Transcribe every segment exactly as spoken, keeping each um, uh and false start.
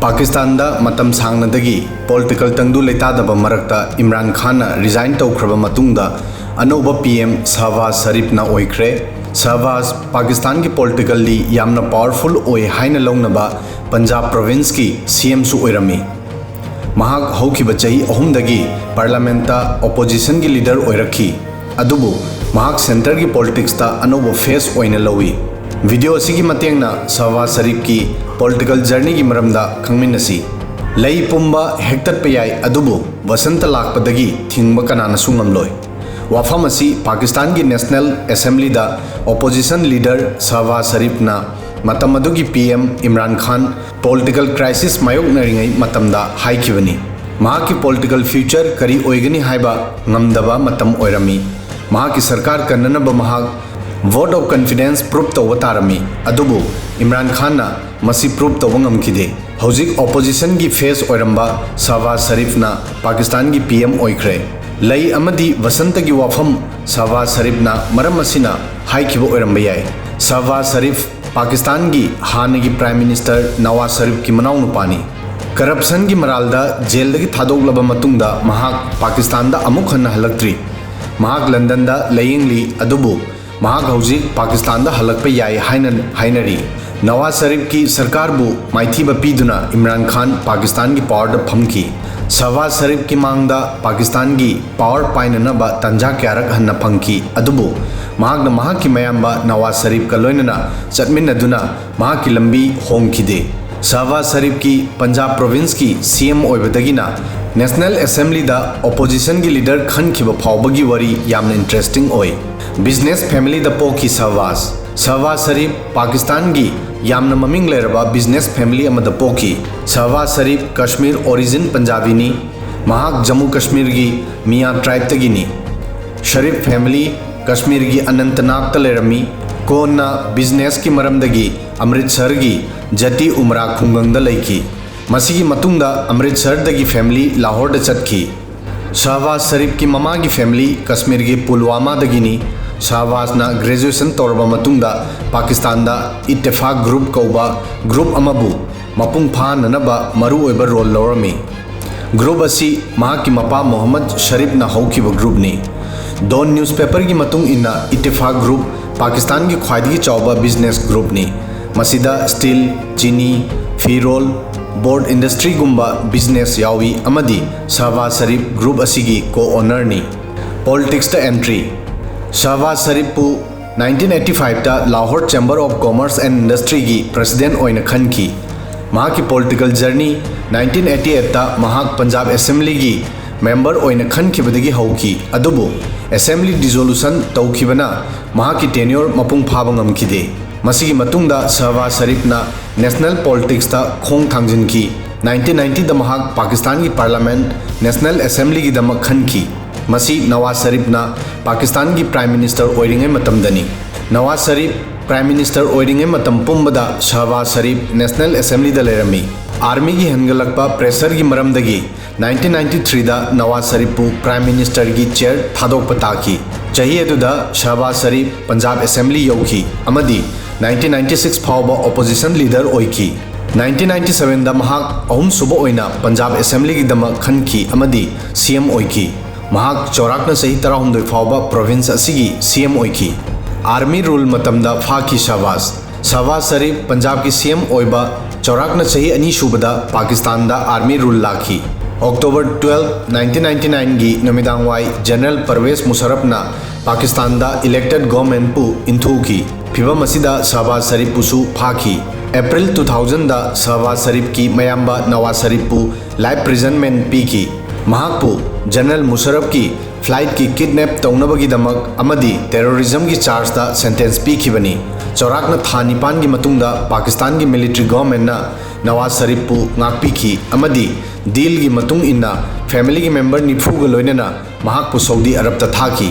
ꯄꯥꯀꯤꯁꯇꯥꯟꯗ ꯃꯇꯝ ꯁꯥꯡꯅꯗꯒꯤ ꯄꯣꯂꯤꯇꯤꯀꯦꯜ ꯇꯪꯗꯨ ꯂꯩꯇꯥꯗꯕ ꯃꯔꯛꯇ ꯏꯝꯔꯥꯟ ꯈꯥꯟꯅ ꯔꯤꯖꯥꯏꯟ ꯇꯧꯈ꯭ꯔꯕ ꯃꯇꯨꯡꯗ ꯑꯅꯧꯕ ꯄꯤ ꯑꯦꯝ ꯁꯍꯕꯥꯖ ꯁꯔꯤꯐꯅ ꯑꯣꯏꯈ꯭ꯔꯦ꯫ ꯁꯍꯕꯥꯖ ꯄꯥꯀꯤꯁꯇꯥꯟꯒꯤ ꯄꯣꯂꯤꯇꯤꯀꯦꯜꯂꯤ ꯌꯥꯝꯅ ꯄꯥꯋꯔꯐꯨꯜ ꯑꯣꯏ ꯍꯥꯏꯅ ꯂꯧꯅꯕ ꯄꯟꯖꯥꯕ ꯄ꯭ꯔꯣꯚꯤꯟꯁꯀꯤ ꯁꯤ ꯑꯦꯝꯁꯨ ꯑꯣꯏꯔꯝꯃꯤ꯫ ꯃꯍꯥꯛ ꯍꯧꯈꯤꯕ ꯆꯍꯤ ꯑꯍꯨꯝꯗꯒꯤ ꯄꯥꯔꯂꯥꯃꯦꯟꯠꯇ ꯑꯣꯄꯣꯖꯤꯁꯟꯒꯤ ꯂꯤꯗꯔ ꯑꯣꯏꯔꯛꯈꯤ, ꯑꯗꯨꯕꯨ ꯃꯍꯥꯛ ꯁꯦꯟꯇꯔꯒꯤ ꯄꯣꯂꯤꯇꯤꯛꯁꯇ ꯑꯅꯧꯕ ꯐꯦꯁ ꯑꯣꯏꯅ ꯂꯧꯏ꯫ ꯚꯤꯗꯤꯑꯣ ꯑꯁꯤꯒꯤ ꯃꯇꯦꯡꯅ ꯁꯍꯕꯥꯖ ꯁꯔꯤꯐꯀꯤ ꯄꯣꯂꯤꯇꯤꯀꯦꯜ ꯖꯔꯅꯤꯒꯤ ꯃꯔꯝꯗ ꯈꯪꯃꯤꯟꯅꯁꯤ꯫ ꯂꯩ ꯄꯨꯝꯕ ꯍꯦꯛꯇꯠꯄ ꯌꯥꯏ, ꯑꯗꯨꯕꯨ ꯕꯁꯟꯇ ꯂꯥꯛꯄꯗꯒꯤ ꯊꯤꯡꯕ ꯀꯅꯥꯅꯁꯨ ꯉꯝꯂꯣꯏ꯫ ꯋꯥꯐꯝ ꯑꯁꯤ ꯄꯥꯀꯤꯁꯇꯥꯟꯒꯤ ꯅꯦꯁꯅꯦꯜ ꯑꯦꯁꯦꯝꯕ꯭ꯂꯤꯗ ꯑꯣꯄꯣꯖꯤꯁꯟ ꯂꯤꯗꯔ ꯁꯍꯕꯥꯖ ꯁꯔꯤꯐꯅ ꯃꯇꯝ ꯑꯗꯨꯒꯤ ꯄꯤ ꯑꯦꯝ ꯏꯝꯔꯥꯟ ꯈꯥꯟ ꯄꯣꯂꯤꯇꯤꯀꯦꯜ ꯀ꯭ꯔꯥꯏꯁꯤꯁ ꯃꯥꯌꯣꯛꯅꯔꯤꯉꯩ ꯃꯇꯝꯗ ꯍꯥꯏꯈꯤꯕꯅꯤ꯫ ꯃꯍꯥꯛꯀꯤ ꯄꯣꯂꯤꯇꯤꯀꯦꯜ ꯐ꯭ꯌꯨꯆꯔ ꯀꯔꯤ ꯑꯣꯏꯒꯅꯤ ꯍꯥꯏꯕ ꯉꯝꯗꯕ ꯃꯇꯝ ꯑꯣꯏꯔꯝꯃꯤ꯫ ꯃꯍꯥꯛꯀꯤ ꯁꯔꯀꯥꯔ ꯀꯟꯅꯅꯕ ꯃꯍꯥꯛ ꯚꯣꯠ ꯑꯣꯐ ꯀꯟꯐꯤꯗꯦꯟꯁ ꯄ꯭ꯔꯨꯞ ꯇꯧꯕ ꯇꯥꯔꯝꯃꯤ, ꯑꯗꯨꯕꯨ ꯏꯝꯔꯥꯟ ꯈꯥꯟꯅ ꯃꯁꯤ ꯄ꯭ꯔꯨꯞ ꯇꯧꯕ ꯉꯝꯈꯤꯗꯦ꯫ ꯍꯧꯖꯤꯛ ꯑꯣꯄꯣꯖꯤꯁꯟꯒꯤ ꯐꯦꯁ ꯑꯣꯏꯔꯝꯕ ꯁꯍꯕꯥꯖ ꯁꯔꯤꯐꯅ ꯄꯥꯀꯤꯁꯇꯥꯟꯒꯤ ꯄꯤ ꯑꯦꯝ ꯑꯣꯏꯈ꯭ꯔꯦ꯫ ꯂꯩ ꯑꯃꯗꯤ ꯕꯁꯟꯇꯒꯤ ꯋꯥꯐꯝ ꯁꯍꯕꯥꯖ ꯁꯔꯤꯐꯅ ꯃꯔꯝ ꯑꯁꯤꯅ ꯍꯥꯏꯈꯤꯕ ꯑꯣꯏꯔꯝꯕ ꯌꯥꯏ꯫ ꯁꯍꯕꯥꯖ ꯁꯔꯤꯐ ꯄꯥꯀꯤꯁꯇꯥꯟꯒꯤ ꯍꯥꯟꯅꯒꯤ ꯄ꯭ꯔꯥꯏꯝ ꯃꯤꯅꯤꯁꯇꯔ ꯅꯋꯥꯖ ꯁꯔꯤꯐꯀꯤ ꯃꯅꯥꯎꯅꯨꯄꯥꯅꯤ꯫ ꯀꯔꯞꯁꯟꯒꯤ ꯃꯔꯥꯜꯗ ꯖꯦꯜꯗꯒꯤ ꯊꯥꯗꯣꯛꯂꯕ ꯃꯇꯨꯡꯗ ꯃꯍꯥꯛ ꯄꯥꯀꯤꯁꯇꯥꯟꯗ ꯑꯃꯨꯛ ꯍꯟꯅ ꯍꯜꯂꯛꯇ꯭ꯔꯤ꯫ ꯃꯍꯥꯛ ꯂꯟꯗꯟꯗ ꯂꯥꯌꯦꯡꯂꯤ, ꯑꯗꯨꯕꯨ ꯃꯍꯥꯛ ꯍꯧꯖꯤꯛ ꯄꯥꯀꯤꯁꯇꯥꯟꯗ ꯍꯜꯂꯛꯄ ꯌꯥꯏ ꯍꯥꯏꯅ ꯍꯥꯏꯅꯔꯤ꯫ ꯅꯋꯥꯖ ꯁꯔꯤꯐꯀꯤ ꯁꯔꯀꯥꯔꯕꯨ ꯃꯥꯏꯊꯤꯕ ꯄꯤꯗꯨꯅ ꯏꯝꯔꯥꯟ ꯈꯥꯟ ꯄꯥꯀꯤꯁꯇꯥꯟꯒꯤ ꯄꯥꯋꯔꯗ ꯐꯝꯈꯤ꯫ ꯁꯍꯕꯥꯖ ꯁꯔꯤꯐꯀꯤ ꯃꯥꯡꯗ ꯄꯥꯀꯤꯁꯇꯥꯟꯒꯤ ꯄꯥꯋꯔ ꯄꯥꯏꯅꯅꯕ ꯇꯥꯟꯖꯥ ꯀꯌꯥꯔꯛ ꯍꯟꯅ ꯐꯪꯈꯤ, ꯑꯗꯨꯕꯨ ꯃꯍꯥꯛꯅ ꯃꯍꯥꯛꯀꯤ ꯃꯌꯥꯝꯕ ꯅꯋꯥꯖ ꯁꯔꯤꯐꯀ ꯂꯣꯏꯅꯅ ꯆꯠꯃꯤꯟꯅꯗꯨꯅ ꯃꯍꯥꯛꯀꯤ ꯂꯝꯕꯤ ꯍꯣꯡꯈꯤꯗꯦ꯫ ꯁꯍꯕꯥꯖ ꯁꯔꯤꯐꯀꯤ ꯄꯟꯖꯥꯕ ꯄ꯭ꯔꯣꯚꯤꯟꯁꯀꯤ ꯁꯤ ꯑꯦꯝ ꯑꯣꯏꯕꯗꯒꯤꯅ ꯅꯦꯁꯅꯦꯜ ꯑꯦꯁꯦꯝꯕ꯭ꯂꯤꯗ ꯑꯣꯄꯣꯖꯤꯁꯟꯒꯤ ꯂꯤꯗꯔ ꯈꯟꯈꯤꯕ ꯐꯥꯎꯕꯒꯤ ꯋꯥꯔꯤ ꯌꯥꯝꯅ ꯏꯟꯇꯔꯦꯁꯇꯤꯡ ꯑꯣꯏ꯫ ꯕꯤꯖꯤꯅꯦꯁ ꯐꯦꯃꯤꯂꯤꯗ ꯄꯣꯛꯈꯤ ꯁꯍꯕꯥꯖ꯫ ꯁꯍꯕꯥꯖ ꯁꯔꯤꯐ ꯄꯥꯀꯤꯁꯇꯥꯟꯒꯤ ꯌꯥꯝꯅ ꯃꯃꯤꯡ ꯂꯩꯔꯕ ꯕꯤꯖꯤꯅꯦꯁ ꯐꯦꯃꯤꯂꯤ ꯑꯃꯗ ꯄꯣꯛꯈꯤ꯫ ꯁꯍꯕꯥꯖ ꯁꯔꯤꯐ ꯀꯁꯃꯤꯔ ꯑꯣꯔꯤꯖꯤꯟ ꯄꯟꯖꯥꯕꯤꯅꯤ꯫ ꯃꯍꯥꯛ ꯖꯝꯃꯨ ꯀꯁꯃꯤꯔꯒꯤ ꯃꯤꯌꯥ ꯇ꯭ꯔꯥꯏꯕꯇꯒꯤꯅꯤ꯫ ꯁꯔꯤꯐ ꯐꯦꯃꯤꯂꯤ ꯀꯁꯃꯤꯔꯒꯤ ꯑꯅꯟꯇꯅꯥꯒꯇ ꯂꯩꯔꯝꯃꯤ꯫ ꯀꯣꯟꯅ ꯕꯤꯖꯤꯅꯦꯁꯀꯤ ꯃꯔꯝꯗꯒꯤ ꯑꯃ꯭ꯔꯤꯠꯁꯔꯒꯤ ꯖꯇꯤ ꯎꯃꯔꯥ ꯈꯨꯡꯒꯪꯗ ꯂꯩꯈꯤ꯫ ꯃꯁꯤꯒꯤ ꯃꯇꯨꯡꯗ ꯑꯃ꯭ꯔꯤꯠꯁꯔꯗꯒꯤ ꯐꯦꯃꯤꯂꯤ ꯂꯥꯍꯣꯔꯗ ꯆꯠꯈꯤ꯫ ꯁꯍꯕꯥꯖ ꯁꯔꯤꯐꯀꯤ ꯃꯃꯥꯒꯤ ꯐꯦꯃꯤꯂꯤ ꯀꯁꯃꯤꯔꯒꯤ ꯄꯨꯜꯋꯥꯃꯥꯗꯒꯤꯅꯤ꯫ ꯁꯍꯕꯥꯖꯅ ꯒ꯭ꯔꯦꯖꯨꯑꯦꯁꯟ ꯇꯧꯔꯕ ꯃꯇꯨꯡꯗ ꯄꯥꯀꯤꯁꯇꯥꯟꯗ ꯏꯠꯇꯦꯐꯥꯛ ꯒ꯭ꯔꯨꯞ ꯀꯧꯕ ꯒ꯭ꯔꯨꯞ ꯑꯃꯕꯨ ꯃꯄꯨꯡ ꯐꯥꯍꯟꯅꯅꯕ ꯃꯔꯨꯑꯣꯏꯕ ꯔꯣꯜ ꯂꯧꯔꯝꯃꯤ꯫ ꯒ꯭ꯔꯨꯞ ꯑꯁꯤ ꯃꯍꯥꯛꯀꯤ ꯃꯄꯥ ꯃꯣꯍꯝꯃꯗ ꯁꯔꯤꯐꯅ ꯍꯧꯈꯤꯕ ꯒ꯭ꯔꯨꯞꯅꯤ꯫ ꯗꯣꯟ ꯅ꯭ꯌꯨꯁꯄꯦꯄꯔꯒꯤ ꯃꯇꯨꯡ ꯏꯟꯅ, ꯏꯇꯤꯐꯥꯛ ꯒ꯭ꯔꯨꯞ ꯄꯥꯀꯤꯁꯇꯥꯟꯒꯤ ꯈ꯭ꯋꯥꯏꯗꯒꯤ ꯆꯥꯎꯕ ꯕꯤꯖꯤꯅꯦꯁ ꯒ꯭ꯔꯨꯞꯅꯤ꯫ ꯃꯁꯤꯗ ꯁ꯭ꯇꯤꯜ, ꯆꯤꯅꯤ, ꯐꯤꯔꯣꯜ, ꯕꯣꯠ ꯏꯟꯗꯁꯇ꯭ꯔꯤꯒꯨꯝꯕ ꯕꯤꯖꯤꯅꯦꯁ ꯌꯥꯎꯏ ꯑꯃꯗꯤ ꯁꯍꯕꯥꯖ ꯁꯔꯤꯐ ꯒ꯭ꯔꯨꯞ ꯑꯁꯤꯒꯤ ꯀꯣ ꯑꯣꯅꯔꯅꯤ꯫ ꯄꯣꯂꯤꯇꯤꯛꯁꯇ ꯑꯦꯟꯇ꯭ꯔꯤ꯫ ꯁꯍꯕꯥꯖ ꯁꯔꯤꯐꯄꯨ ꯅꯥꯏꯟꯇꯤꯟ ꯑꯩꯠꯇꯤ ꯐꯥꯏꯚꯇ Lahore chamber of commerce and ꯏꯟꯗꯁꯇ꯭ꯔꯤꯒꯤ ꯄ꯭ꯔꯦꯁꯤꯗꯦꯟꯠ ꯑꯣꯏꯅ ꯈꯟꯈꯤ꯫ ꯃꯍꯥꯛꯀꯤ ꯄꯣꯂꯤꯇꯤꯀꯦꯜ ꯖꯔꯅꯤ ꯅꯥꯏꯟꯇꯤꯟ ꯑꯩꯠꯇꯤ ꯑꯩꯠꯇ ꯃꯍꯥꯛ ꯄꯟꯖꯥꯕ ꯑꯦꯁꯦꯝꯕ꯭ꯂꯤꯒꯤ ꯃꯦꯝꯕꯔ ꯑꯣꯏꯅ ꯈꯟꯈꯤꯕꯗꯒꯤ ꯍꯧꯈꯤ, ꯑꯗꯨꯕꯨ ꯑꯦꯁꯦꯝꯕ꯭ꯂꯤ ꯗꯤꯖꯣꯂꯨꯁꯟ ꯇꯧꯈꯤꯕꯅ ꯃꯍꯥꯛꯀꯤ ꯇꯦꯅ꯭ꯌꯣꯔ ꯃꯄꯨꯡ ꯐꯥꯕ ꯉꯝꯈꯤꯗꯦ꯫ ꯃꯁꯤꯒꯤ ꯃꯇꯨꯡꯗ ꯁꯍꯕꯥꯖ ꯁꯔꯤꯐꯅ ꯅꯦꯁꯅꯦꯜ ꯄꯣꯂꯤꯇꯤꯛꯁꯇ ꯈꯣꯡ ꯊꯥꯡꯖꯤꯟꯈꯤ꯫ ꯅꯥꯏꯟꯇꯤꯟ ꯅꯥꯏꯟꯇꯤꯗ ꯃꯍꯥꯛ ꯄꯥꯀꯤꯁꯇꯥꯟꯒꯤ ꯄꯥꯔꯂꯤꯌꯥꯃꯦꯟꯠ, ꯅꯦꯁꯅꯦꯜ ꯑꯦꯁꯦꯝꯕ꯭ꯂꯤꯒꯤꯗꯃꯛ ꯈꯟꯈꯤ꯫ ꯃꯁꯤ ꯅꯋꯥꯖ ꯁꯔꯤꯐꯅ ꯄꯥꯀꯤꯁꯇꯥꯟꯒꯤ ꯄ꯭ꯔꯥꯏꯝ ꯃꯤꯅꯤꯁꯇꯔ ꯑꯣꯏꯔꯤꯉꯩ ꯃꯇꯝꯗꯅꯤ꯫ ꯅꯋꯥꯖ ꯁꯔꯤꯐ ꯄ꯭ꯔꯥꯏꯝ ꯃꯤꯅꯤꯁꯇꯔ ꯑꯣꯏꯔꯤꯉꯩ ꯃꯇꯝ ꯄꯨꯝꯕꯗ ꯁꯍꯕꯥꯖ ꯁꯔꯤꯐ ꯅꯦꯁꯅꯦꯜ ꯑꯦꯁꯦꯝꯕ꯭ꯂꯤꯗ ꯂꯩꯔꯝꯃꯤ꯫ ꯑꯥꯔꯃꯤꯒꯤ ꯍꯦꯟꯒꯠꯂꯛꯄ ꯄ꯭ꯔꯦꯁꯔꯒꯤ ꯃꯔꯝꯗꯒꯤ ꯅꯥꯏꯟꯇꯤꯟ ꯅꯥꯏꯟꯇꯤ ꯊ꯭ꯔꯤꯗ ꯅꯋꯥꯖ ꯁꯔꯤꯐꯄꯨ ꯄ꯭ꯔꯥꯏꯝ ꯃꯤꯅꯤꯁꯇꯔꯒꯤ ꯆꯦꯌꯔ ꯊꯥꯗꯣꯛꯄ ꯇꯥꯈꯤ꯫ ꯆꯍꯤ ꯑꯗꯨꯗ ꯁꯍꯕꯥꯖ ꯁꯔꯤꯐ ꯄꯟꯖꯥꯕ ꯑꯦꯁꯦꯝꯕ꯭ꯂꯤ ꯌꯧꯈꯤ ꯑꯃꯗꯤ ꯅꯥꯏꯟꯇꯤꯟ ꯅꯥꯏꯟꯇꯤ ꯁꯤꯛꯁ ꯐꯥꯎꯕ ꯑꯣꯄꯣꯖꯤꯁꯟ ꯂꯤꯗꯔ ꯑꯣꯏꯈꯤ꯫ ꯅꯥꯏꯟꯇꯤꯟ ꯅꯥꯏꯟꯇꯤ ꯁꯚꯦꯟꯗ ꯃꯍꯥꯛ ꯑꯍꯨꯝꯁꯨꯕ ꯑꯣꯏꯅ ꯄꯟꯖꯥꯕ ꯑꯦꯁꯦꯝꯕ꯭ꯂꯤꯒꯤꯗꯃꯛ ꯈꯟꯈꯤ ꯑꯃꯗꯤ ꯁꯤ ꯑꯦꯝ ꯑꯣꯏꯈꯤ꯫ ꯃꯍꯥꯛ ꯆꯥꯎꯔꯥꯛꯅ ꯆꯍꯤ ꯇꯔꯥꯍꯨꯝꯗꯣꯏ ꯐꯥꯎꯕ ꯄ꯭ꯔꯣꯚꯤꯟꯁ ꯑꯁꯤꯒꯤ ꯁꯤ ꯑꯦꯝ ꯑꯣꯏꯈꯤ꯫ ꯑꯥꯔꯃꯤ ꯔꯨꯜ ꯃꯇꯝꯗ ꯐꯥꯈꯤ ꯁꯍꯕꯥꯖ꯫ ꯁꯍꯕꯥꯖ ꯁꯔꯤꯐ ꯄꯟꯖꯥꯕꯀꯤ ꯁꯤ ꯑꯦꯝ ꯑꯣꯏꯕ ꯆꯥꯎꯔꯥꯛꯅ ꯆꯍꯤ ꯑꯅꯤ ꯁꯨꯕꯗ ꯄꯥꯀꯤꯁꯇꯥꯟꯗ ꯑꯥꯔꯃꯤ ꯔꯨꯜ ꯂꯥꯛꯈꯤ꯫ ꯑꯣꯛꯇꯣꯕꯔ ꯇꯨꯋꯦꯜꯐ, ꯅꯥꯏꯟꯇꯤꯟ ꯅꯥꯏꯟꯇꯤ ꯅꯥꯏꯟꯒꯤ ꯅꯨꯃꯤꯗꯥꯡꯋꯥꯏ ꯖꯦꯅꯔꯦꯜ ꯄꯔꯋꯦꯖ ꯃꯨꯁꯔꯐꯅ ꯄꯥꯀꯤꯁꯇꯥꯟꯗ ꯏꯂꯦꯛꯇꯦꯗ ꯒꯣꯚꯔꯟꯃꯦꯟꯠꯄꯨ ꯏꯟꯊꯨꯈꯤ꯫ ꯐꯤꯚꯝ ꯑꯁꯤꯗ ꯁꯍꯕꯥꯖ ꯁꯔꯤꯐꯄꯨꯁꯨ ꯐꯥꯈꯤ꯫ ꯑꯦꯄ꯭ꯔꯤꯜ ꯇꯨ ꯊꯥꯎꯖꯟꯗ ꯁꯍꯕꯥꯖ ꯁꯔꯤꯐꯀꯤ ꯃꯌꯥꯝꯕ ꯅꯋꯥꯖ ꯁꯔꯤꯐꯄꯨ ꯂꯥꯏꯐ ꯏꯝꯄ꯭ꯔꯤꯖꯟꯃꯦꯟꯠ ꯄꯤꯈꯤ꯫ ꯃꯍꯥꯛꯄꯨ ꯖꯦꯅꯔꯦꯜ ꯃꯨꯁꯔꯐꯀꯤ ꯐ꯭ꯂꯥꯏꯠꯀꯤ ꯀꯤꯗꯅꯦꯞ ꯇꯧꯅꯕꯒꯤꯗꯃꯛ ꯑꯃꯗꯤ ꯇꯦꯔꯣꯔꯤꯖꯝꯒꯤ ꯆꯥꯔꯖꯇ ꯁꯦꯟꯇꯦꯟꯁ ꯄꯤꯈꯤꯕꯅꯤ꯫ ꯆꯥꯎꯔꯥꯛꯅ ꯊꯥ ꯅꯤꯄꯥꯟꯒꯤ ꯃꯇꯨꯡꯗ ꯄꯥꯀꯤꯁꯇꯥꯟꯒꯤ ꯃꯤꯂꯤꯇꯔꯤ ꯒꯣꯚꯔꯟꯃꯦꯟꯠꯅ ꯅꯋꯥꯖ ꯁꯔꯤꯐꯄꯨ ꯉꯥꯛꯄꯤꯈꯤ ꯑꯃꯗꯤ ꯗꯤꯜꯒꯤ ꯃꯇꯨꯡ ꯏꯟꯅ ꯐꯦꯃꯤꯂꯤꯒꯤ ꯃꯦꯝꯕꯔ ꯅꯤꯐꯨꯒ ꯂꯣꯏꯅꯅ ꯃꯍꯥꯛꯄꯨ ꯁꯧꯗꯤ ꯑꯔꯕꯇ ꯊꯥꯈꯤ꯫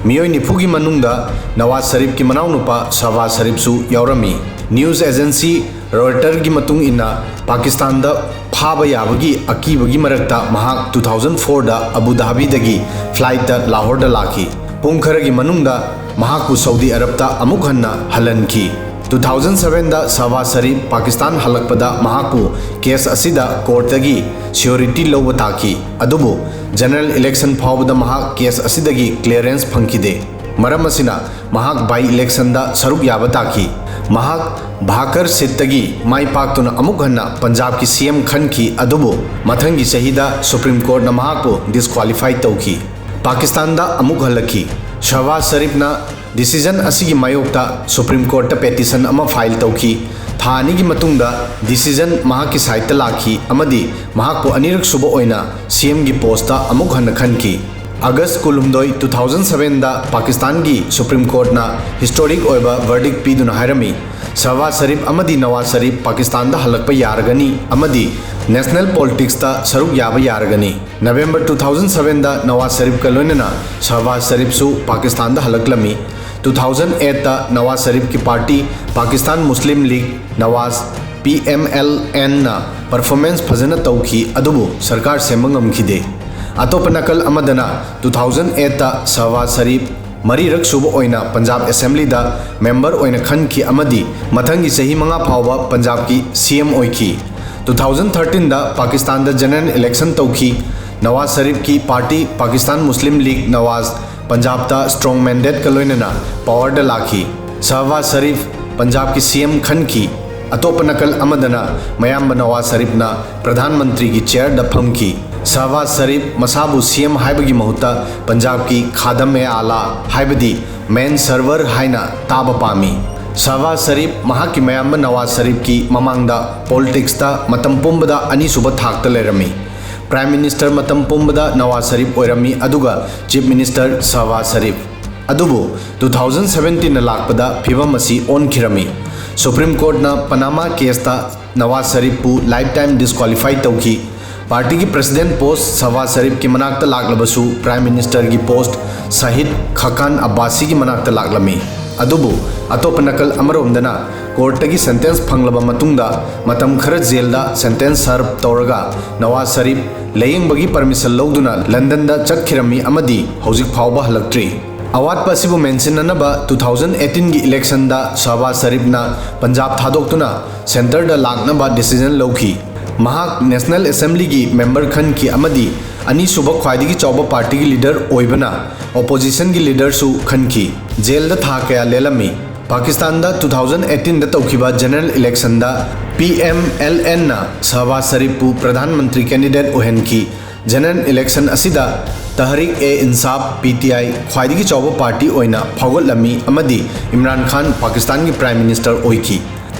ꯃꯤꯑꯣꯏ ꯅꯤꯐꯨꯒꯤ ꯃꯅꯨꯡꯗ ꯅꯋꯥꯖ ꯁꯔꯤꯐꯀꯤ ꯃꯅꯥꯎꯅꯨꯄꯥ ꯁꯍꯕꯥꯖ ꯁꯔꯤꯐꯁꯨ ꯌꯥꯎꯔꯝꯃꯤ꯫ ꯅ꯭ꯌꯨꯁ ꯑꯦꯖꯦꯟꯁꯤ ꯔꯣꯏꯇꯔꯒꯤ ꯃꯇꯨꯡ ꯏꯟꯅ, ꯄꯥꯀꯤꯁꯇꯥꯟꯗ ꯐꯥꯕ ꯌꯥꯕꯒꯤ ꯑꯀꯤꯕꯒꯤ ꯃꯔꯛꯇ ꯃꯍꯥꯛ ꯇꯨ ꯊꯥꯎꯖꯟ ꯐꯣꯔꯗ ꯑꯕꯨ ꯙꯥꯕꯤꯗꯒꯤ ꯐ꯭ꯂꯥꯏꯠꯇ ꯂꯥꯍꯣꯔꯗ ꯂꯥꯛꯈꯤ꯫ ꯄꯨꯡ ꯈꯔꯒꯤ ꯃꯅꯨꯡꯗ ꯃꯍꯥꯛꯄꯨ ꯁꯧꯗꯤ ꯑꯔꯕꯇ ꯑꯃꯨꯛ ꯍꯟꯅ ꯍꯜꯍꯟꯈꯤ꯫ ꯇꯨ ꯊꯥꯎꯖꯟ ꯁꯚꯦꯟꯗ ꯁꯍꯕꯥꯖ ꯁꯔꯤꯐ ꯄꯥꯀꯤꯁꯇꯥꯟ ꯍꯜꯂꯛꯄꯗ ꯃꯍꯥꯛꯄꯨ ꯀꯦꯁ ꯑꯁꯤꯗ ꯀꯣꯔꯠꯇꯒꯤ ꯁ꯭ꯌꯨꯔꯤꯇꯤ ꯂꯧꯕ ꯇꯥꯈꯤ꯫ ꯑꯗꯨꯕꯨ ꯖꯦꯅꯔꯦꯜ ꯏꯂꯦꯛꯁꯟ ꯐꯥꯎꯕꯗ ꯃꯍꯥꯛ ꯀꯦꯁ ꯑꯁꯤꯗꯒꯤ ꯀ꯭ꯂꯤꯌꯔꯦꯟꯁ ꯐꯪꯈꯤꯗꯦ꯫ ꯃꯔꯝ ꯑꯁꯤꯅ ꯃꯍꯥꯛ ꯕꯥꯏ ꯏꯂꯦꯛꯁꯟꯗ ꯁꯔꯨꯛ ꯌꯥꯕ ꯇꯥꯈꯤ꯫ ꯃꯍꯥꯛ ꯚꯥꯀꯔ ꯁꯤꯠꯇꯒꯤ ꯃꯥꯏ ꯄꯥꯛꯇꯨꯅ ꯑꯃꯨꯛ ꯍꯟꯅ ꯄꯟꯖꯥꯕꯀꯤ ꯁꯤ ꯑꯦꯝ ꯈꯟꯈꯤ꯫ ꯑꯗꯨꯕꯨ ꯃꯊꯪꯒꯤ ꯆꯍꯤꯗ ꯁꯨꯄ꯭ꯔꯤꯝ ꯀꯣꯔꯠꯅ ꯃꯍꯥꯛꯄꯨ ꯗꯤꯁꯀ꯭ꯋꯥꯂꯤꯐꯥꯏ ꯇꯧꯈꯤ꯫ ꯄꯥꯀꯤꯁꯇꯥꯟꯗ ꯑꯃꯨꯛ ꯍꯜꯂꯛꯈꯤ꯫ ꯁꯍꯕꯥꯖ ꯁꯔꯤꯐꯅ ꯗꯤꯁꯤꯖꯟ ꯑꯁꯤꯒꯤ ꯃꯥꯌꯣꯛꯇ ꯁꯨꯄ꯭ꯔꯤꯝ ꯀꯣꯔꯠꯇ ꯄꯦꯇꯤꯁꯟ ꯑꯃ ꯐꯥꯏꯜ ꯇꯧꯈꯤ꯫ ꯊꯥ ꯑꯅꯤꯒꯤ ꯃꯇꯨꯡꯗ ꯗꯤꯁꯤꯖꯟ ꯃꯍꯥꯛꯀꯤ ꯁꯥꯏꯠꯇ ꯂꯥꯛꯈꯤ ꯑꯃꯗꯤ ꯃꯍꯥꯛꯄꯨ ꯑꯅꯤꯔꯛ ꯁꯨꯕ ꯑꯣꯏꯅ ꯁꯤ ꯑꯦꯝꯒꯤ ꯄꯣꯁꯇ ꯑꯃꯨꯛ ꯍꯟꯅ ꯈꯟꯈꯤ꯫ ꯑꯥꯒꯁ ꯀꯨꯟꯍꯨꯝꯗꯣꯏ, ꯇꯨ ꯊꯥꯎꯖꯟ ꯁꯚꯦꯟꯗ ꯄꯥꯀꯤꯁꯇꯥꯟꯒꯤ ꯁꯨꯄ꯭ꯔꯤꯝ ꯀꯣꯔꯠꯅ ꯍꯤꯁꯇꯣꯔꯤꯛ ꯑꯣꯏꯕ ꯚꯔꯗꯤꯛ ꯄꯤꯗꯨꯅ ꯍꯥꯏꯔꯝꯃꯤ, ꯁꯍꯕꯥꯖ ꯁꯔꯤꯐ ꯑꯃꯗꯤ ꯅꯋꯥꯖ ꯁꯔꯤꯐ ꯄꯥꯀꯤꯁꯇꯥꯟꯗ ꯍꯜꯂꯛꯄ ꯌꯥꯔꯒꯅꯤ ꯑꯃꯗꯤ ꯅꯦꯁꯅꯦꯜ ꯄꯣꯂꯤꯇꯤꯛꯁꯇ ꯁꯔꯨꯛ ꯌꯥꯕ ꯌꯥꯔꯒꯅꯤ꯫ ꯅꯕꯦꯝꯕꯔ ꯇꯨ ꯊꯥꯎꯖꯟ ꯁꯚꯦꯟꯗ ꯅꯋꯥꯖ ꯁꯔꯤꯐꯀ ꯂꯣꯏꯅꯅ ꯁꯍꯕꯥꯖ ꯁꯔꯤꯐꯁꯨ ꯄꯥꯀꯤꯁꯇꯥꯟꯗ ꯍꯜꯂꯛꯂꯝꯃꯤ꯫ ꯇꯨ ꯊꯥꯎꯖꯟ ꯑꯦꯠꯇ ꯅꯋꯥꯖ ꯁꯔꯤꯐꯀꯤ party Pakistan Muslim League Nawaz, P M L ꯑꯦꯟꯅ ꯄꯔꯐꯣꯔꯃꯦꯟꯁ ꯐꯖꯅ ꯇꯧꯈꯤ, ꯑꯗꯨꯕꯨ ꯁꯔꯀꯥꯔ ꯁꯦꯝꯕ ꯉꯝꯈꯤꯗꯦ꯫ ꯑꯇꯣꯞꯄ ꯅꯥꯀꯜ ꯑꯃꯗꯅ, ꯇꯨ ꯊꯥꯎꯖꯟ ꯑꯦꯠꯇ ꯁꯍꯕꯥꯖ ꯁꯔꯤꯐ ꯃꯔꯤꯔꯛ ꯁꯨꯕ ꯑꯣꯏꯅ ꯄꯟꯖꯥꯕ ꯑꯦꯁꯦꯝꯕ꯭ꯂꯤꯗ ꯃꯦꯝꯕꯔ ꯑꯣꯏꯅ ꯈꯟꯈꯤ ꯑꯃꯗꯤ ꯃꯊꯪꯒꯤ ꯆꯍꯤ ꯃꯉꯥ ꯐꯥꯎꯕ ꯄꯟꯖꯥꯕꯀꯤ ꯁꯤ ꯑꯦꯝ ꯑꯣꯏꯈꯤ꯫ ꯇꯨ ꯊꯥꯎꯖꯟ ꯊꯥꯔꯇꯤꯟꯗ ꯄꯥꯀꯤꯁꯇꯥꯟꯗ ꯖꯦꯅꯔꯦꯜ ꯏꯂꯦꯛꯁꯟ ꯇꯧꯈꯤ꯫ ꯅꯋꯥꯖ ꯁꯔꯤꯐꯀꯤ party Pakistan Muslim League Nawaz ꯄꯟꯖꯥꯕꯇ strong ꯃꯦꯟꯗꯦꯠꯀ ꯂꯣꯏꯅꯅ ꯄꯥꯋꯔꯗ ꯂꯥꯛꯈꯤ꯫ ꯁꯍꯕꯥꯖ ꯁꯔꯤꯐ ꯄꯟꯖꯥꯕꯀꯤ ꯁꯤ ꯑꯦꯝ ꯈꯟꯈꯤ꯫ ꯑꯇꯣꯞꯄ ꯅꯥꯀꯜ ꯑꯃꯗꯅ ꯃꯌꯥꯝꯕ ꯅꯋꯥꯖ ꯁꯔꯤꯐꯅ ꯄ꯭ꯔꯙꯥꯟ ꯃꯟꯇ꯭ꯔꯤꯒꯤ ꯆꯤꯌꯔꯗ ꯐꯝꯈꯤ꯫ ꯁꯍꯕꯥꯖ ꯁꯔꯤꯐ ꯃꯁꯥꯕꯨ ꯁꯤ ꯑꯦꯝ ꯍꯥꯏꯕꯒꯤ ꯃꯍꯨꯠꯇ ꯄꯟꯖꯥꯕꯀꯤ ꯈꯥꯗꯝ ꯑꯦ ꯑꯥꯂꯥ ꯍꯥꯏꯕꯗꯤ ꯃꯦꯟ ꯁꯔꯚꯔ ꯍꯥꯏꯅ ꯇꯥꯕ ꯄꯥꯝꯃꯤ꯫ ꯁꯍꯕꯥꯖ ꯁꯔꯤꯐ ꯃꯍꯥꯛꯀꯤ ꯃꯌꯥꯝꯕ ꯅꯋꯥꯖ ꯁꯔꯤꯐꯀꯤ ꯃꯃꯥꯡꯗ ꯄꯣꯂꯤꯇꯤꯛꯁꯇ ꯃꯇꯝ ꯄꯨꯝꯕꯗ ꯑꯅꯤꯁꯨꯕ ꯊꯥꯛꯇ ꯂꯩꯔꯝꯃꯤ꯫ ꯄ꯭ꯔꯥꯏꯝ ꯃꯤꯅꯤꯁꯇꯔ ꯃꯇꯝ ꯄꯨꯝꯕꯗ ꯅꯋꯥꯖ ꯁꯔꯤꯐ ꯑꯣꯏꯔꯝꯃꯤ, ꯑꯗꯨꯒ ꯆꯤꯐ ꯃꯤꯅꯤꯁꯇꯔ ꯁꯍꯕꯥꯖ ꯁꯔꯤꯐ꯫ ꯑꯗꯨꯕꯨ ꯇꯨ ꯊꯥꯎꯖꯟ ꯁꯚꯦꯟꯇꯤꯟꯗ ꯂꯥꯛꯄꯗ ꯐꯤꯚꯝ ꯑꯁꯤ ꯑꯣꯟꯈꯤꯔꯝꯃꯤ꯫ Supreme ꯀꯣꯔꯠꯅ ꯄꯅꯥꯃꯥ ꯀꯦꯁꯇ Nawaz ꯁꯔꯤꯐꯄꯨ life time disqualify ꯇꯧꯈꯤ꯫ ꯄꯥꯔꯇꯤꯒꯤ ꯄ꯭ꯔꯦꯁꯤꯗꯦꯟꯠ ꯄꯣꯁꯠ ꯁꯍꯕꯥꯖ ꯁꯔꯤꯐꯀꯤ ꯃꯅꯥꯛꯇ ꯂꯥꯛꯂꯕꯁꯨ, ꯄ꯭ꯔꯥꯏꯝ ꯃꯤꯅꯤꯁꯇꯔꯒꯤ ꯄꯣꯁꯠ ꯁꯍꯤꯗ ꯈꯥꯀꯥꯟ ꯑꯕꯥꯁꯤꯒꯤ ꯃꯅꯥꯛꯇ ꯂꯥꯛꯂꯝꯃꯤ꯫ ꯑꯗꯨꯕꯨ ꯑꯇꯣꯞꯄ ꯅꯥꯀꯜ ꯑꯃꯔꯣꯝꯗꯅ, ꯀꯣꯔꯠꯇꯒꯤ ꯁꯦꯟꯇꯦꯟꯁ ꯐꯪꯂꯕ ꯃꯇꯨꯡꯗ ꯃꯇꯝ ꯈꯔ ꯖꯦꯜꯗ ꯁꯦꯟꯇꯦꯟꯁ ꯁꯔꯚ ꯇꯧꯔꯒ ꯅꯋꯥꯖ ꯁꯔꯤꯐ ꯂꯥꯌꯦꯡꯕꯒꯤ ꯄꯔꯃꯤꯁꯟ ꯂꯧꯗꯨꯅ ꯂꯟꯗꯟꯗ ꯆꯠꯈꯤꯔꯝꯃꯤ ꯑꯃꯗꯤ ꯍꯧꯖꯤꯛ ꯐꯥꯎꯕ ꯍꯜꯂꯛꯇ꯭ꯔꯤ꯫ ꯑꯋꯥꯠꯄ ꯑꯁꯤꯕꯨ ꯃꯦꯟꯁꯤꯟꯅꯅꯕ two thousand eighteen ꯒꯤ election ꯗ ꯁꯍꯕꯥꯖ ꯁꯔꯤꯐꯅ ꯄꯟꯖꯥꯕ ꯊꯥꯗꯣꯛꯇꯨꯅ centre ꯗ ꯂꯥꯛꯅꯕ decision ꯂꯧꯈꯤ꯫ ꯃꯍꯥꯛ National Assembly ꯒꯤ member ꯈꯟꯈꯤ ꯑꯃꯗꯤ ꯑꯅꯤꯁꯨꯕ ꯈ꯭ꯋꯥꯏꯗꯒꯤ ꯆꯥꯎꯕ party ꯒꯤ leader ꯑꯣꯏꯕꯅ opposition ꯒꯤ leader ꯁꯨ ꯈꯟꯈꯤ꯫ Jail ꯗ ꯊꯥ ꯀꯌꯥ ꯂꯦꯜꯂꯝꯃꯤ꯫ ꯄꯥꯀꯤꯁꯇꯥꯟꯗ two thousand eighteen ꯗ ꯇꯧꯈꯤꯕ general election ꯗ P M L N ꯅ ꯁꯍꯕꯥꯖ ꯁꯔꯤꯐꯄꯨ Pradhan Mantri candidate ꯑꯣꯏꯍꯟꯈꯤ꯫ General election ꯑꯁꯤꯗ ꯇꯍꯔꯤꯛ ꯑꯦ ꯏꯟꯁꯥꯐ, P T I, ꯈ꯭ꯋꯥꯏꯗꯒꯤ ꯆꯥꯎꯕ party ꯑꯣꯏꯅ ꯐꯥꯎꯒꯠꯂꯝꯃꯤ ꯑꯃꯗꯤ ꯏꯝꯔꯥꯟ ꯈꯥꯟ ꯄꯥꯀꯤꯁꯇꯥꯟꯒꯤ Prime Minister ꯑꯣꯏꯈꯤ꯫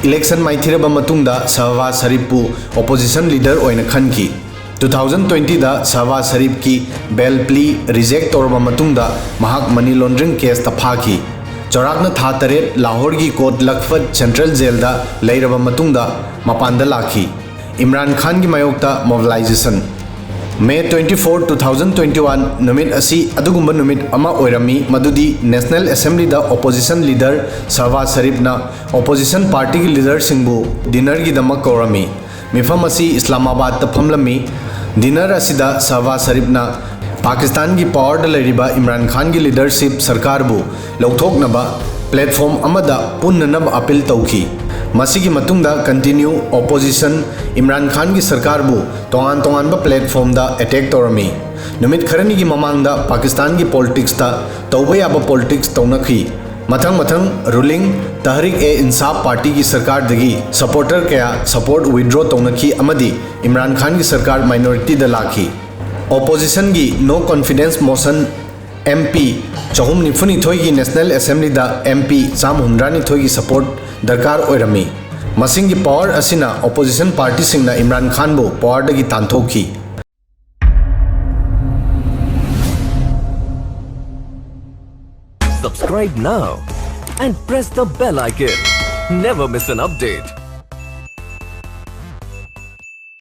Election ꯃꯥꯏꯊꯤꯔꯕ ꯃꯇꯨꯡꯗ ꯁꯍꯕꯥꯖ ꯁꯔꯤꯐꯄꯨ opposition leader ꯑꯣꯏꯅ ꯈꯟꯈꯤ꯫ Two thousand twenty ꯗ ꯁꯍꯕꯥꯖ ꯁꯔꯤꯐꯀꯤ bail plea reject ꯇꯧꯔꯕ ꯃꯇꯨꯡꯗ ꯃꯍꯥꯛ money laundering case ꯇ ꯐꯥꯈꯤ꯫ ꯆꯥꯎꯔꯥꯛꯅ ꯊꯥ ꯇꯔꯦꯠ ꯂꯥꯍꯣꯔꯒꯤ ꯀꯣꯠ ꯂꯈꯄꯠ central jail ꯗ ꯂꯩꯔꯕ ꯃꯇꯨꯡꯗ ꯃꯄꯥꯟꯗ ꯂꯥꯛꯈꯤ꯫ ꯏꯝꯔꯥꯟ ꯈꯥꯟꯒꯤ ꯃꯥꯌꯣꯛꯇ mobilization꯫ May twenty four, two thousand twenty one ꯅꯨꯃꯤꯠ ꯑꯁꯤ ꯑꯗꯨꯒꯨꯝꯕ ꯅꯨꯃꯤꯠ ꯑꯃ ꯑꯣꯏꯔꯝꯃꯤ, ꯃꯗꯨꯗꯤ National Assembly ꯗ opposition leader ꯁꯍꯕꯥꯖ ꯁꯔꯤꯐꯅ opposition party ꯒꯤ leader ꯁꯤꯡꯕꯨ dinner ꯒꯤꯗꯃꯛ ꯀꯧꯔꯝꯃꯤ꯫ ꯃꯤꯐꯝ ꯑꯁꯤ ꯏꯁꯂꯥꯃꯥꯕꯥꯗꯇ ꯐꯝꯂꯝꯃꯤ꯫ Dinner ꯑꯁꯤꯗ ꯁꯍꯕꯥꯖ ꯁꯔꯤꯐꯅ ꯄꯥꯀꯤꯁꯇꯥꯟꯒꯤ power ꯗ ꯂꯩꯔꯤꯕ ꯏꯝꯔꯥꯟ ꯈꯥꯟꯒꯤ leadership ꯁꯔꯀꯥꯔꯕꯨ ꯂꯧꯊꯣꯛꯅꯕ platform ꯑꯃꯗ ꯄꯨꯟꯅꯅꯕ appeal ꯇꯧꯈꯤ꯫ ꯃꯁꯤꯒꯤ ꯃꯇꯨꯡꯗ continue opposition ꯏꯝꯔꯥꯟ ꯈꯥꯟꯒꯤ ꯁꯔꯀꯥꯔꯕꯨ ꯇꯣꯉꯥꯟ ꯇꯣꯉꯥꯟꯕ platform ꯗ attack ꯇꯧꯔꯝꯃꯤ꯫ ꯅꯨꯃꯤꯠ ꯈꯔꯅꯤꯒꯤ ꯃꯃꯥꯡꯗ ꯄꯥꯀꯤꯁꯇꯥꯟꯒꯤ politics ꯇ ꯇꯧꯕ ꯌꯥꯕ politics ꯇꯧꯅꯈꯤ꯫ ꯃꯊꯪ ꯃꯊꯪ ruling ꯇꯍꯔꯤꯛ ꯑꯦ ꯏꯟꯁꯥꯐ party ꯒꯤ ꯁꯔꯀꯥꯔꯗꯒꯤ supporter ꯀꯌꯥ support withdraw ꯇꯧꯅꯈꯤ ꯑꯃꯗꯤ ꯏꯝꯔꯥꯟ ꯈꯥꯟꯒꯤ ꯁꯔꯀꯥꯔ minority ꯗ ꯂꯥꯛꯈꯤ꯫ Opposition ꯒꯤ no confidence motion M P ꯆꯍꯨꯝ ꯅꯤꯐꯨ ꯅꯤꯊꯣꯏꯒꯤ National Assembly ꯗ M P ꯆꯥꯝꯃ ꯍꯨꯝꯗ꯭ꯔꯥ ꯅꯤꯊꯣꯏꯒꯤ support ꯗꯔꯀꯥꯔ ꯑꯣꯏꯔꯝꯃꯤ꯫ ꯃꯁꯤꯡꯒꯤ power ꯑꯁꯤꯅ opposition party ꯁꯤꯡꯅ ꯏꯝꯔꯥꯟ ꯈꯥꯟꯕꯨ power ꯗꯒꯤ ꯇꯥꯟꯊꯣꯛꯈꯤ꯫ Subscribe now and press the bell icon. Never miss an update.